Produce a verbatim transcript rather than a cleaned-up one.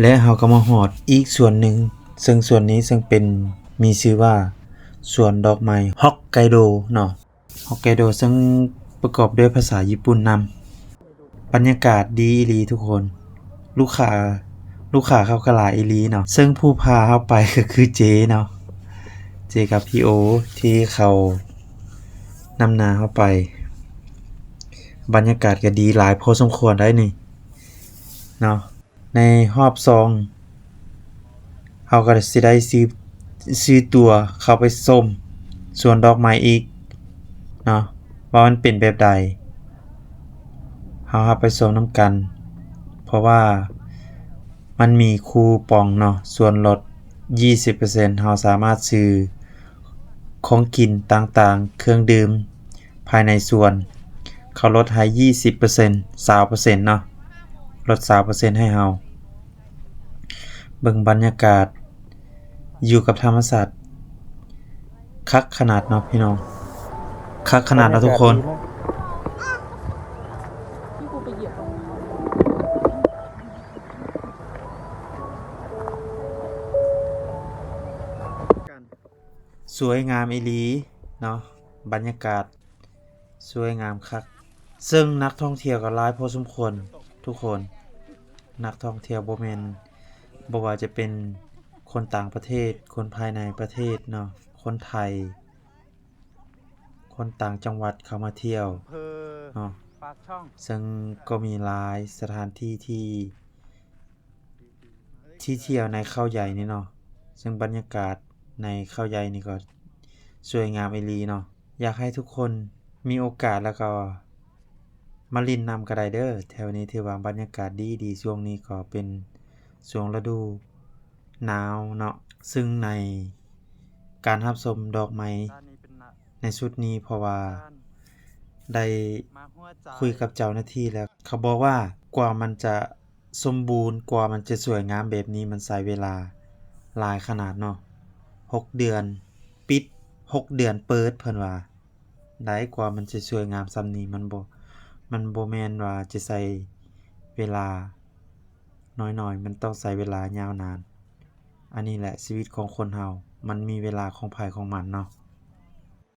และเฮาก็มาฮอดอีกสวนหนึ่ง ซึ่งสวนนี้ซึ่งเป็น มีชื่อว่าสวนดอกไม้ฮอกไกโดเนาะ ฮอกไกโดซึ่งประกอบด้วยภาษาญี่ปุ่นนำ บรรยากาศดีอีหลีทุกคน ลูกค้า ลูกค้าเขาก็หลายอีหลีเนาะ ซึ่งผู้พาเฮาไปก็คือเจเนาะ เจกับพี่โอ ที่เขานำหน้าเฮาไป บรรยากาศก็ดีหลายพอสมควรได้นี่เนาะ ในฮอบสอง เฮาก็สิได้ซื้อ ซื้อตั๋วเข้าไปชมสวนดอกไม้อีกเนาะ ว่ามันเป็นแบบใด เฮา เฮาไปชมนำกัน เพราะว่ามันมีคูปองเนาะ ส่วนลดยี่สิบเปอร์เซ็นต์ เฮาสามารถซื้อของกินต่างๆ เครื่องดื่มภายในสวน เขาลดให้ยี่สิบเปอร์เซ็นต์ ซาวเปอร์เซ็นต์ เนาะ ลดซาวเปอร์เซ็นต์ ให้เฮา เบิ่งบรรยากาศ อยู่กับธรรมชาติ คักขนาดเนาะพี่น้อง คักขนาดเนาะทุกคน สวยงามอีหลีเนาะ บรรยากาศ สวยงามคัก ซึ่งนักท่องเที่ยวก็หลายพอสมควรทุกคน นักท่องเที่ยวบ่แม่น บ่ว่าจะเป็นคนต่างประเทศ คนภายในประเทศเนาะ คนไทย คนต่างจังหวัดเข้ามาเที่ยวเนาะ ซึ่งก็มีหลายสถานที่ที่ ที่เที่ยวในเขาใหญ่นี่เนาะ ซึ่งบรรยากาศในเขาใหญ่นี่ก็สวยงามอีหลีเนาะ อยากให้ทุกคนมีโอกาสแล้วก็มาเล่นนำก็ได้เด้อ แถวนี้ถือว่าบรรยากาศดีดี ช่วงนี้ก็เป็นช่วงฤดูหนาวเนาะ ซึ่งในการรับชมดอกไม้ในชุดนี้ เพราะว่าได้คุยกับเจ้าหน้าที่แล้ว เขาบอกว่ากว่ามันจะสมบูรณ์ กว่ามันจะสวยงามแบบนี้ มันใช้เวลาหลายขนาดเนาะ หกเดือนปิด หกเดือนเปิด เพิ่นว่า ได้กว่ามันจะสวยงามส่ำนี้ มันบ่ มันบ่แม่นว่าจะใช้เวลาน้อยๆ มันต้องใช้เวลายาวนาน อันนี้แหละชีวิตของคนเฮา มันมีเวลาของไผของมันเนาะ